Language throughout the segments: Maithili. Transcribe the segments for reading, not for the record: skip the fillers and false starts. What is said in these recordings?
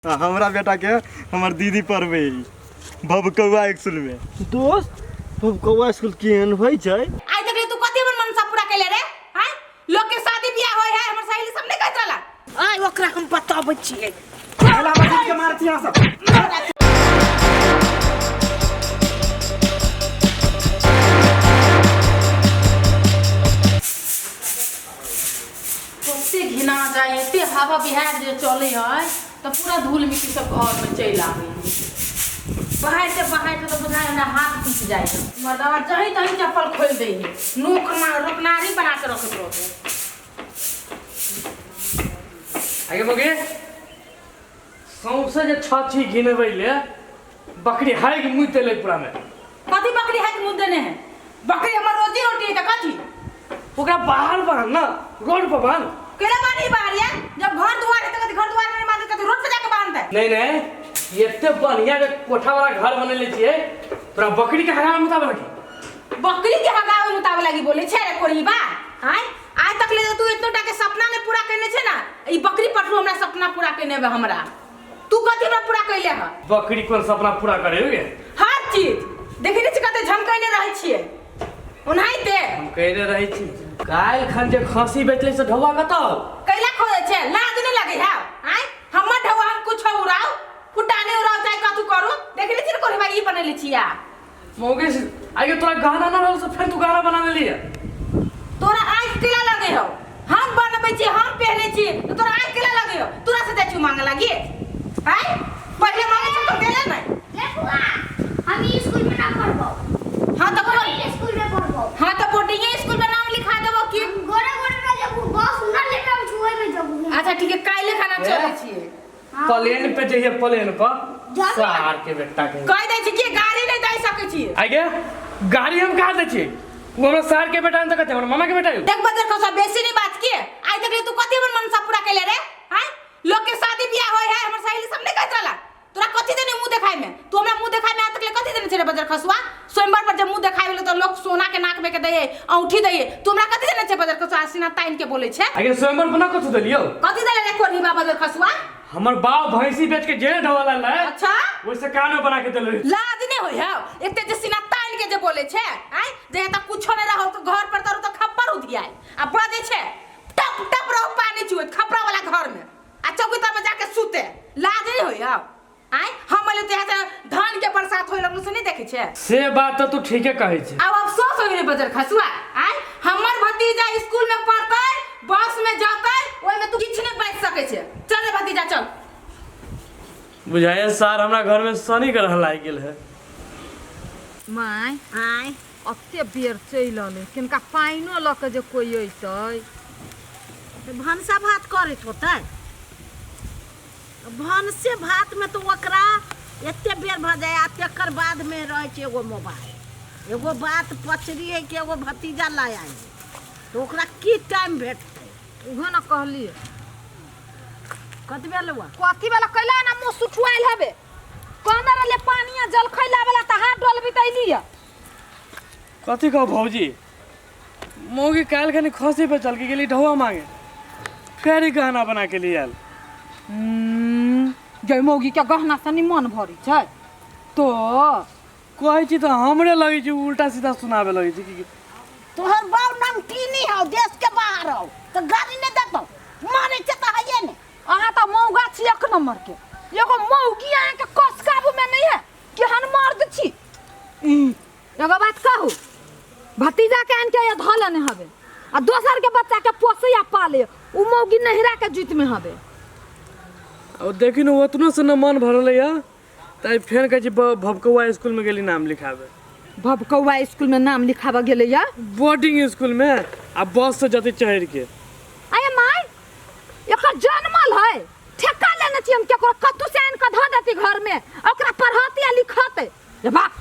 आ हमरा बेटा के हमर दीदी पढ़बै भबकौआ स्कूल में। दोस्त, भबकौआ स्कूल केहन होइ छै? आइ तक ले तू कथी हमर मनसा पूरा कैले रे? हैं, लोग के शादी बियाह होय है, हमर सहेली सब नहीं कहत रहला। आइ ओकरा हम बताबै छियै। पहला मस्जिद के मारती यहाँ सब। कते घिना जाय, एते हवा बिहार जे चले है तऽ पूरा धूल मिट्टी सब घर में चलि आबै है। बहारिते बहारिते तऽ बुझाइ हमरा हाथ टूटि जाइ है। मर्दवा जहीं तहीं चप्पल खोलि दै है, नोक रोकनारी बना के रखैत रहै। आगे बगे सौंसे जे छछी घिनबै ले बकरी हाइक मुँह तेलै पूरा में। कथी बकरी हाइक मुँह देने है? बकरी हमर रोजी रोटी है तऽ कथी? ओकरा बाहर बांध ना, रोड पर बांध। केला बांधी बाहर या? जब घर दुआर है तऽ कथी घर दुआर नहीं बांधे, कथी रोड पे जाके बांधते? नहीं नहीं, एते बढ़िया के कोठा वाला घर बनेले छियै, तोरा बकरी के हगावे मुताबे लगी। बकरी के हगावे मुताबे लगी बोले छे रे कोरीबा? आय आइ तक ले तू इतना टा के सपना नहीं पूरा केने छे ना, ई बकरी पटरू हमरा सपना पूरा केने बे हमरा। तू कथी हमरा पूरा कैले ह? बकरी कोन सपना पूरा करे गे? हर चीज देखै नै छी कते झमकैने रहै छियै ओनाहिते। हम कहने रहै छी काल्हि खन जे खसी बेचले से ढौआ कतौ? कैला खोजै छै? लाज नै लगै है? आँय हमर ढौआ हम कुछ उड़ाउ फुटाने उड़ाउ चाहे कथू करू, देखै नै छी ने कोढ़िबा ई बनेले छियै। मौगे आगे तोरा गाना ना रहल से फेर तू गाना बना लेली है। तोरा आँखि केला लगे हो? हम बनबै छी, हम पहने छी, तो तोरा आँखि केला लगे हो? तोरा से जाइ छी मांगे लागी? आँय पहिले मांगे छी तो देले नै। ले बुआ, हम ई स्कूल में ना पढ़बो। हाँ तो बोर्डिंग स्कूल में पढ़बो। हाँ तो बोर्डिंग स्कूल में नाम लिखा देबो की? हम गोरे गोरे ना जबू, बस ना लेके हम छुए में जबू। अच्छा ठीक है, काल्हि खाना चलै छियै। प्लेन पे जइए, प्लेन पर। जाबे। सार के बेटा के कह दै छी कि गाड़ी नहीं दे सकै छी। आगे गाड़ी हम कहाँ दै छी? वो हमरा सार के बेटा नहीं कहते, हमरा मामा के बेटा है। देख बजर खसा बेसी नहीं बात के। आइ तक ले तू कथी हमर मनसा पूरा कैले रे? हैं, लोग के शादी बियाह होय है, हमर सहेली सब नहीं कहत रहला। तोरा कथी देने मुंह देखाय में? तू हमरा मुंह देखाय में आइ तक ले कथी देने छे रे बजर खसुआ? सोमवार पर जब मुंह देखाय भेलो तो लोग सोना के नाक में के दैये, औंठी दैये, तू हमरा कथी देने छे बजर खसुआ? सीना ताइन के बोले छे। आगे सोमवार पर ना कथी देलियो? कथी देले रे कोढ़ीबा बजर खसुआ? हमर बाप भैंसी बेच के जे ढोला ले। अच्छा? वैसे कानो बना के देले। लाज नहीं होय है एते जे सीना तान के जे बोले छे? आय जे त कुछो नहीं रहो तो घर पर तर तो खप्पर उधियाय आ बजे छे टप टप रहो पानी चुए खपरा वाला घर में आ चौकी तर में जाके सुते, लाज नहीं होय है? आय हम बोले तो यहाँ से धान के बरसात होय लगलो से नहीं देखे छे। से बात तो तू ठीके कहै छे। अब अफसोस हो गेलै बजर खसुआ। आय हमर भतीजा स्कूल में पढ़तै, बस में जतै, ओइ में तू किछु नहीं बाजि सकै छे। चल रे भतीजा चल। बुझाइए सार हमरा घर में शनि ग्रह लागि गेल है। My आय अते बेर चलि अलै, किनका पानिओ लऽ कऽ जे कोइ अयतै। तऽ भनसा भात करैत होतै। भनसे भातमे तऽ ओकरा एते बेर भऽ जाइ आ तकर बादमे रहै छै एगो मोबाइल, एगो बात पचरी है कि एगो भतीजा लाय आइ, तऽ ओकरा की टाइम भेटतै? उहे ने कहलियै। कथी भेलौ? कथी भेलौ? कैला एना मुँह सुठुआयल हेबे? कहने रहलियै पानि आ जलखै लाबे ला तऽ हाथ डोलबी तऽ अयलियै। कथी कहू भौजी, मौगी काल्हि खनी खसी पे चल के गेली ढौआ मांगे, फेर ही गहना बना के लिए आयल। जय मौगी के गहना से मन भरी छै तो कहै छी तऽ हमरे लगै छै उल्टा सीधा सुनाबे लगै छै कि तोहर बाप नमकीनी हौ, देश के बाहर हौ, तऽ गाड़ी नहि देतौ, मानै छै तऽ हैये ने। अहाँ तऽ मौगा छी एक नंबर के, एगो मौगी अहाँके कस काबू में नहीं है, केहन मर्द छी। एगो बात कहू, भतीजा के आनि के धऽ लेने हबे आ दोसर के बच्चा के पोसे या पाले, उ मौगी नहिरा के जुत में हबे। अब देखी न ओतनो से न मन भरल है तै फेर कहै छी भबकौआ स्कूल में गेली नाम लिखाबे। भबकौआ स्कूल में नाम लिखाबे गेलै या? बोर्डिंग स्कूल में, आ बस से जतै चढ़ के। अरे my, एकर जनमल है, ठेका लेने छी हम केकरो, कतौ से आनि के धऽ देती घर में, ओकरा पढ़ौती आ लिखौतै। रे बाप,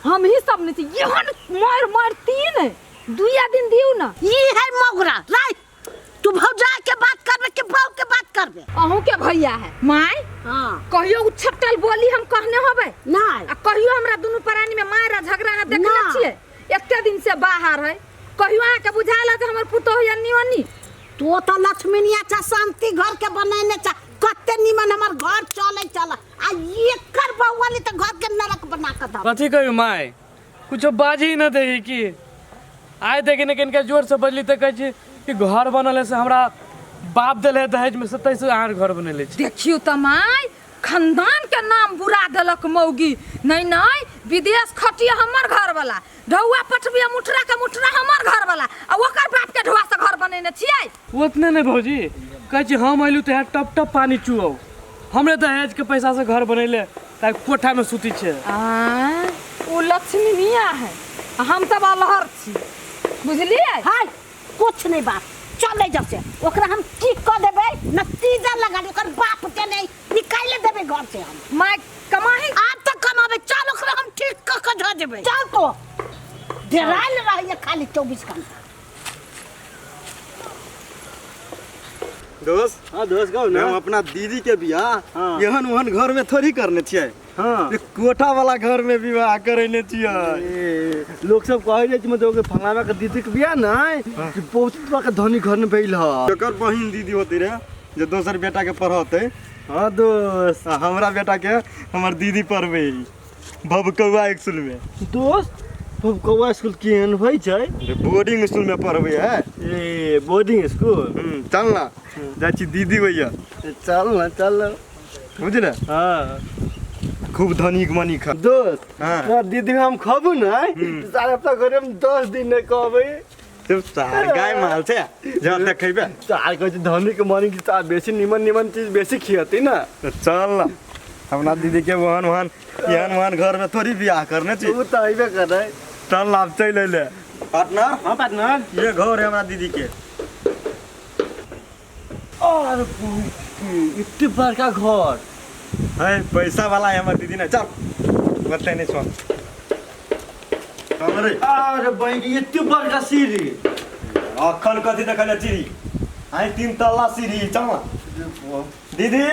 हम ही सब नहीं छी, एहन मारि मारती ने, दुइया दिन दियौ ना। ई है मौगरा, राय, तू भौजा के बात करबे कि बाऊ के बात करबे? अहूँ के भैया है my. हाँ। कहियो उछटल बोली हम कहने होबे? नहीं। आ कहियो हमरा दुनू प्राणी में मार आ झगड़ा अहाँ देखने ना। छियै? एते दिन से बाहर है, कहियो अहाँ के बुझायल है जे हमर पुतोहु एन्नी ओन्नी? तो तो लक्ष्मीनिया चा शांति घर के बनैने चा, कते निमन हमर घर चले चल आ एकर बउआ ले तऽ घर के नरक बना के धर। कथी कहियो माय, कुछो बाजी ही न देही की। आइ देखी ने कनिका जोर से बजली तऽ कहै छी कि घर बनल है से हमरा बाप देले है दहेज में से तैसे अहाँ घर बनेले छी। देखियौ तऽ माय, खानदान के नाम बुरा देलक मौगी। नहीं नहीं, विदेश खटिया हमर घर वाला, ढौआ पठबिया मुठरा के मुठरा हमर घर वाला, आ ओकर बाप के ढौआ से घर बनेने छियै। ओतने नहि भौजी, कहै छी हम अयलू तऽ टप टप पानी चुअौ, हमरे दहेज के पैसा से घर बनेले ताकि कोठा में सुती छै। आँय, ओ लक्ष्मी मियाँ है, आ हम सब अलहर छी, बुझलियै? हाय, कुछ नहीं बात, चले जब से ओकरा हम की क देबै, नतीजा लगा दे, ओकर बाप के नहीं निकाल देबै घर से हम। माय कमाही आब तक कमाबे, चल ओकरा हम ठीक क के धऽ देबै। चल तो डेरायल रहैया खाली 24 घंटा। दोस्त। हाँ दोस्त, कहू ना। हम अपना दीदी के बियाह हाँ। एहन ओहन घर में थोड़ी करने छियै। हाँ। ये कोठा वाला घर में विवाह करेने छियै। ए, लोग सब कहै जाइ छै मतलब फलाना के दीदी के बियाह नै कि बहुत बड़का के धनी घर में भेल ह। एकर बहिन दीदी होती रहे जे दोसर बेटा के पढ़ौते। हाँ दोस्त। आ हमरा बेटा के हमर दीदी पढ़बै भबकौआ स्कूल में। दोस्त, भबकौआ स्कूल केहन होइ छै? बोर्डिंग स्कूल में पढ़बै है। ए बोर्डिंग स्कूल? चल ना, जाइ छी दीदी भैया। चल ना, चल ना। बुझले? हाँ। खूब धनिक मनिक है। दोस्त, हाँ। तोरा दीदी हम खबू ना, सारे अपना घर में 10 दिन नहीं कहबै। तू सार गाय माल छै, जब तक खैबे। सार कहै छै धनिक मनिक सार बेसी निमन निमन चीज बेसी खियती ना। तो चल ना, अपना दीदी के वहन वहन एहन वहन घर में थोड़ी बियाह करने छी। उ तऽ अइबे करै। चल आब चलि अइले। पार्टनर? हाँ पार्टनर। ये घर है हमरा दीदी के। अरे इतने बड़का घर है, पैसा वाला है हमार दीदी ना। चल बतै नहीं सुन। चल रे। अरे बहिन, इतने बड़का सीढ़ी। अखन कथी देखल सीढ़ी? आई 3 तल्ला सीढ़ी। चल ना। दीदी,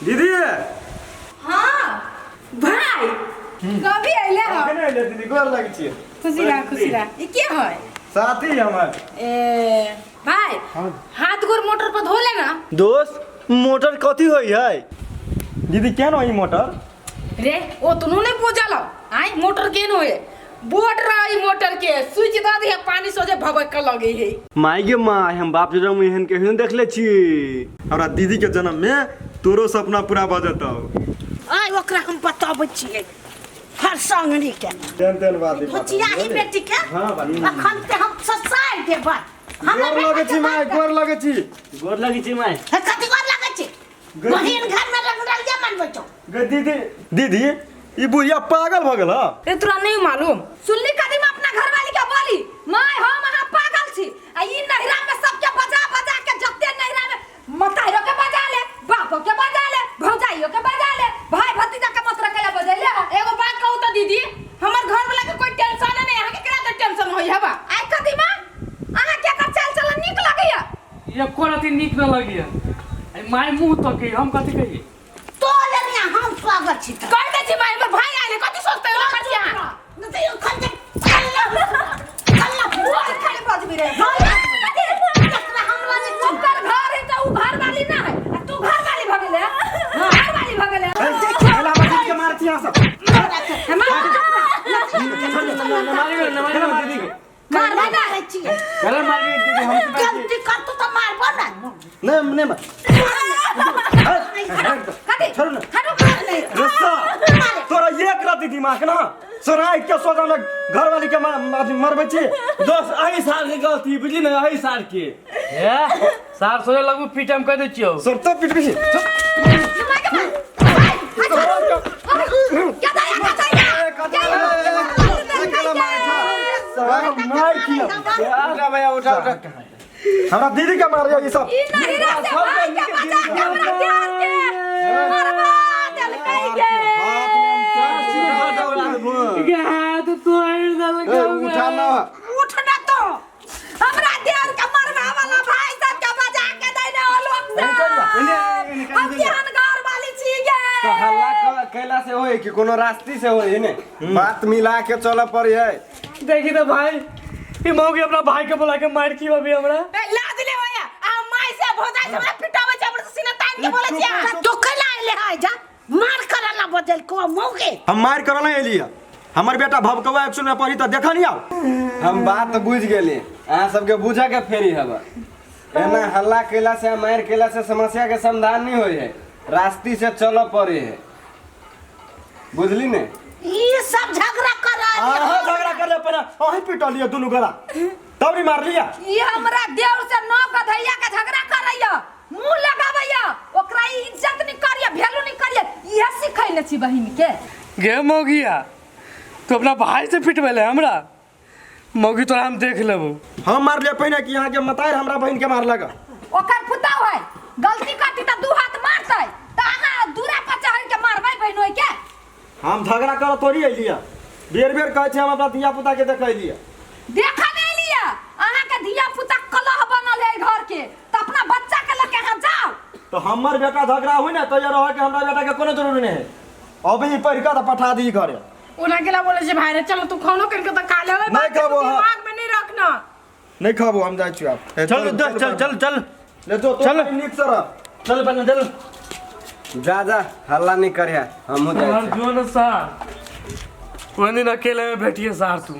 दीदी। हाँ भाई, कभी अइले हो? केना अइले दीदी? गोर लगै छियै। खुशी रह, खुशी रह। ई के है? साथी हमर। ए भाई, हाथ गोर मोटर पर धो ले ना। दोस्त, मोटर कथी होई है? दीदी केन होई मोटर? रे ओ तुनु नहीं पूछल आई मोटर केन होए? बोर्ड रही मोटर के स्विच द दिहे, पानी सोझे भबक के लगे है। माय गे my, हम बाप जन्म एहन केहन देखले छी। हमरा दीदी के जन्म में तोरो सपना पूरा भ जतौ। आइ ओकरा हम बताबै छियै हर संगनी के। तेन तेन बात है। भचियाही बेटी के। हाँ, बात। अखन ते हम ससार देबै। हमरा गोर लगै छी माय, गोर लगै छी। गोर लगै छी माय। हे, कथी गोर लगै छी? बहिन घर में रंगरलिया मनबै छौ। गे दीदी, दीदी, ई बुढ़िया पागल भ गेल ह। ए तोरा नहीं मालूम। सुनली कदीमा अपना घरवाली के बोली, my हम अहाँ पागल छी, आ ई नहिरा में सबके बजा बजा के जते नहिरा में मताइरो के बजा ले, बापो के बजा ले, भौजाइयो के बजा ले, भाई भतीजा के मत रखेला बजैले ह। एगो बात कहू त दीदी, हमर घर वाला के कोई टेंशन नहीं, अहाँ के केना टेंशन होई हबा? आइ कदीमा, अहाँ के एकर चाल चलन नीक लगैया? एको रति नीक न लगैया। आई my मुंह तकै, हम कथी कहियै? तो लेनिया हम स्वागत छी त। कह दै छी my, हमर भाई आइले, कथी सोचतै रखै छी अहाँ? नहि तऽ एखन जे कल्ला कल्ला बोल खाली बजबी रे। एकरा हमरा नहि छी। ओकर घर है त उ घर वाली ना है, आ तू घर वाली भ गेले, घर वाली भ गेले। पहला बात के मारती यहाँ सब। मारी दीदी। मारबो ना है छियै। गलत मारी दीदी, हम गलती करतौ तऽ मारबो ना। नहीं, नहीं, नहीं। कथी? छोड़ू ना। हटू। रुस्सा, तोरा एक रति दिमाग ना सोनाई के सोचा में घर वाली के आदमी मरबै छी। दोस्त, अही साल के गलती बुझली ना, अही साल के। ए सार सोचे लगू पीटम कह दै छियौ। सर तो पीट पीट। क्या दाया, क्या दाया? मार किया। उठा भैया, उठा उठा। हमरा दीदी के मारिया ई सब। ई नहिरा से भाई के बचा के हमरा प्यार के मरवा देलकै गे। गे हाथ तोड़ देलकै। उठा ना। उठना तो। हमरा देर के मरवा वाला भाई सब के बचा के दैने ओ लोग से। हम केहन घर वाली छी गे। तो हल्ला कैला से होई कि कोनो रास्ती से होई ने? बात मिला के चल पड़ी है। देखी तो भाई, ई मौगी अपना भाई के बोला के मार की अभी हमरा। ए लाज ले होया, आ my से भौजाई से हमरा पिटाबै छै, हमरा से सीना तान के के बोलै छी अहाँ तू कैला अइले है जा मार करला बदल को मौके। हम मार करल नहीं एलियै, हमर बेटा भबकवा एक्शन में पड़ी तऽ देखा नहीं आओ। हम बात बुझ गेली, अहाँ सबके बुझे के फेरी हब। एना हल्ला केला से मार केला से समस्या के समाधान नहीं होय है, रास्ती से चलऽ पड़े है, बुझली ने? ई सब झगड़ा कर अहाँ झगड़ा कर ले पहले अहीं पिटलियै दुनू गोरा तब नहीं मार लिया। ई हमरा देवर से नौ गधैया के झगड़ा करैया, मुंह लगाबैया, ओकरा ई इज्जत नहीं करिया, वैल्यू नहीं करिया, इहे सिखैले छी बहिन के। गे मौगिया तू अपना भाई से पिटबेले हमरा, मौगी तोरा हम देख लेबो। हम मार लिया पहिने कि यहाँ के मतार हमरा बहिन के मारलक। ओकर पुताव है गलती करती त दू हाथ मारतै त अहाँ दूरा पर चढ़ के मारबै बहिनोई के। हम झगड़ा कर थोड़ी अइलियै, बेर बेर कहै छै हम अपना धिया पुता के देखै लियै। देखा नहीं लिया अहाँ के धिया पुता कलह बनल है घर के, त अपना बच्चा के लके अहाँ जाओ। तो हमर बेटा झगड़ा हुई ना तो ये रह के हमरा बेटा के कोनो जरूरी नहीं है, अभी पढ़ के तो पठा दी घरे। ओना केला बोले छै भाई रे चलो तू खानो करके तो खा लेबै, नहीं बात के तू खाबो, हाँ। दिमाग में नहीं रखना। नहीं खाबो हम जाइ छी आब। चल चल चल चल चल ले जो तो चल। नीक से रह। चल पहले चल। जा जा हल्ला नहीं करिया, हमहूँ जाइ तोहर छी। जो न सार ओहन दिन अकेले में भेटिए सार तू।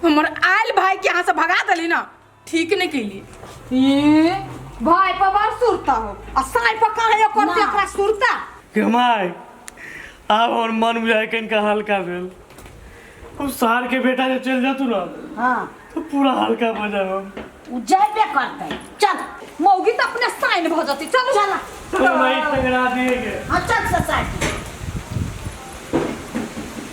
हमर आयल भाई के यहाँ से भगा देली ना, ठीक नहीं कैली। ई भाई पर बड़ सुरता हो आ साई पर कहाँ ओकर ना। एकरा सुरता। गे माय आब हमर मन बुझाय कनिका हल्का भेल, उ सार के बेटा जे चलि जेतू ना हां तो पूरा हल्का भऽ जायब हम। उ जाबे करतै चल। मौगी त अपने साइन भ जतै, चलू चल चल भाई तगड़ा दिए के। हां चल ससाई।